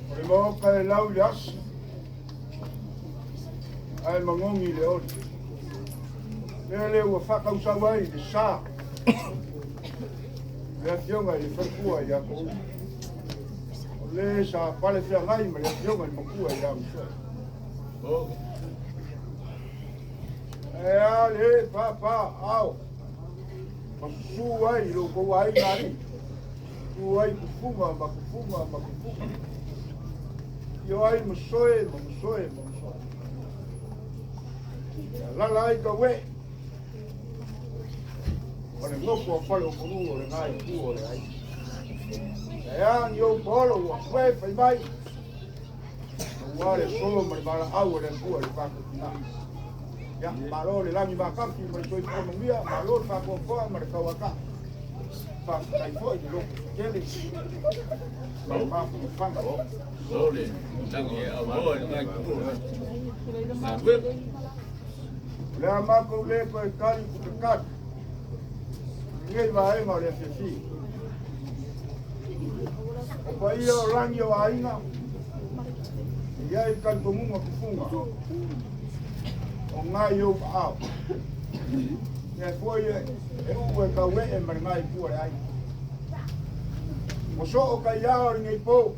O le maoka e lau i le asi, ae magogi i le oli. Lele ua faatausau ai le sa, le afioga i le faletua ia Tuuu. O le sa pale feagai ma le afioga i le matua ia Masoe. Ae a le papa ao, ma susu ai lo kou aiga alii. Tu ai kufuga ma kufuga ma kufuga. Io ai masoe ma masoe ma masoe. Ia lala ai ka uē. O le nofo a fale o pulu o le ngai pu o le ai. E a ni ou paolo ua koe fai mai. Ua le so ma le valaau o le Atua i le tatou tina. Ia, malo le lagi matafi ma le soifua manuia, malo le faatoatoa ma le tauataa. Faafetai foi le loto tetele ma le mafanafana. O le a matou le toe tali putakali i lenei vaega o le afiafi. O paia o lagi o aiga, e i ai le talitonuga tufuga o ngai ou aao. Lea foi e uu e tauee ma le ngai pua le aiga. Ua soo taiao o lenei po,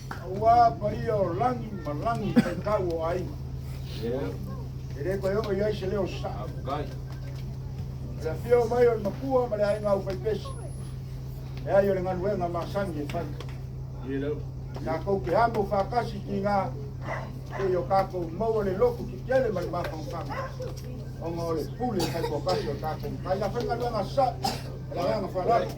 aua paia o lagi ma lagi faitau o aiga. E le toe oo i ai se leo sasaa. O le afio mai o le makua ma le aiga aufaipesi, e ai o le galuega masani e fai. Tatou te amo faatasi tiga, seia o tatou maua le loto tetele ma le mafanafana, ona o le pule fai toatasi o tatou matai. A fai galuega sasaa, e le agaga faaaloalo.